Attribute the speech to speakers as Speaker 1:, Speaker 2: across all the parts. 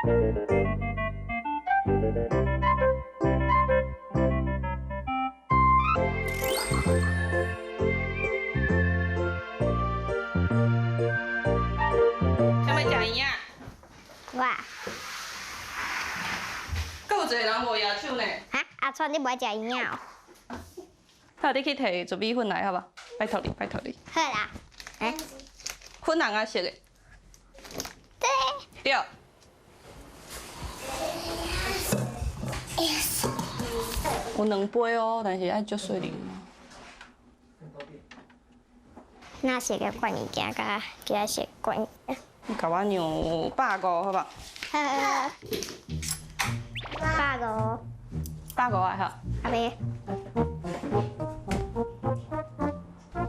Speaker 1: 啥物食圆仔？
Speaker 2: 我。
Speaker 1: 阁有一个人无举手呢。
Speaker 2: 哈？阿川，你无爱食圆仔哦？
Speaker 1: 好，你去提糯米粉来，好无？拜托你，拜托你。
Speaker 2: 好啦。欸。
Speaker 1: 粉红仔色的。
Speaker 2: 对。
Speaker 1: 对。有两杯哦，但是爱足细腻。
Speaker 2: 那色的罐物件，佮其他色罐。
Speaker 1: 你共我量150，好无？
Speaker 2: 好。150。
Speaker 1: 150啊，好。
Speaker 2: 阿伯。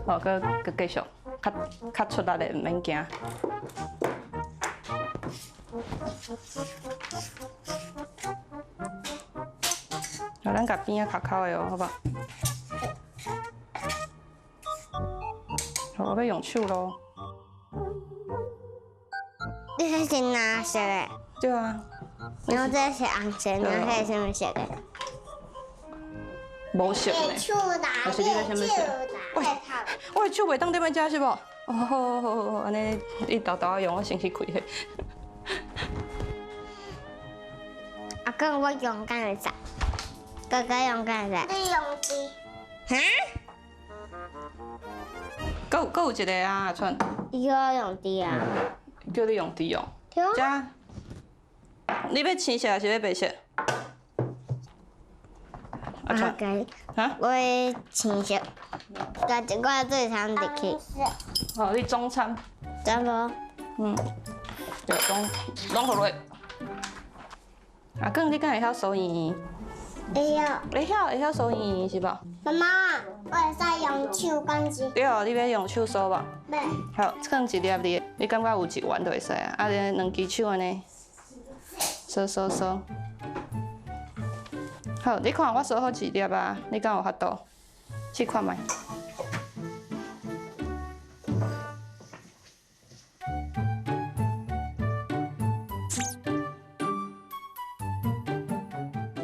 Speaker 1: 好，阁阁继续，较较出力的，毋免惊。好，咱共边仔抠抠的哦，好无？好，我欲用手咯。
Speaker 2: 你彼是蓝色的？
Speaker 1: 对啊。
Speaker 2: 然后这是红色，那彼是啥物色的？
Speaker 1: 无色呢。还是你欲啥物色？喂，我的手袂当踮咧遮是无？哦，好好好好，按呢你沓沓仔用，我先去开彼。
Speaker 2: 阿公，我用敢会使？哥哥用敢会使？
Speaker 3: 你用猪。
Speaker 2: 哈？
Speaker 1: 阁有一个啊，阿川。
Speaker 2: 伊叫我用猪啊。
Speaker 1: 叫你用猪哦。
Speaker 2: 对啊。
Speaker 1: 这，你欲青色还是欲白色？阿川。哈？
Speaker 2: 我欲青色。我我最常入去。
Speaker 1: 哦，你中餐。
Speaker 2: 差不多。
Speaker 1: 嗯。对，拢拢予落。阿公，你敢会晓梳圆圆？
Speaker 3: 会晓。
Speaker 1: 会晓，会晓梳圆圆是无？
Speaker 3: 妈妈，我会使用手敢是？
Speaker 1: 对，你欲用手梳无？
Speaker 3: 欲。
Speaker 1: 好，放一粒伫，你感觉有一圆就会使啊。啊，两支手按呢，梳梳梳。好，你看我梳好一粒啊，你敢有法度？试看觅。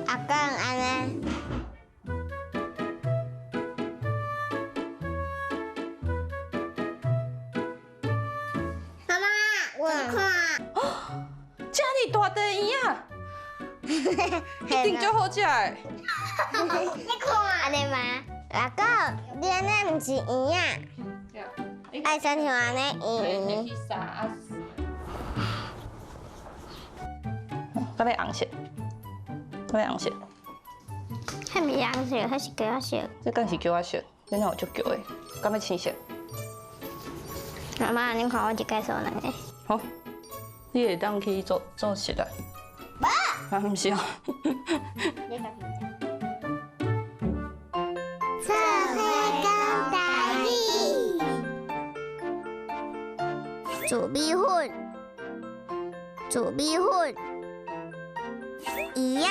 Speaker 2: 阿公按呢。
Speaker 3: 妈妈，我看。
Speaker 1: 哦，遮尔大块圆仔，一定足好食的。
Speaker 3: 你看，
Speaker 2: 按呢吗？阿公，你按呢毋是圆仔，爱亲像按呢圆圆。
Speaker 1: 阁欲红色，阁欲红色。
Speaker 2: 彼毋是红色，彼是橘仔色。
Speaker 1: 这敢是橘仔色？这哪有足橘的？敢欲青色？
Speaker 2: 妈妈，你看我一摆梳两个。
Speaker 1: 好，你会当去做做色啊？
Speaker 2: 无。
Speaker 1: 啊，毋是哦。
Speaker 3: 做伙讲台语。
Speaker 2: 煮米粉，煮米粉，圆仔，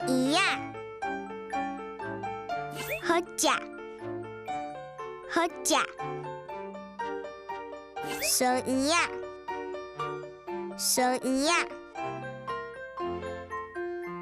Speaker 2: 圆仔，好食，好食，梳圆仔，梳圆仔。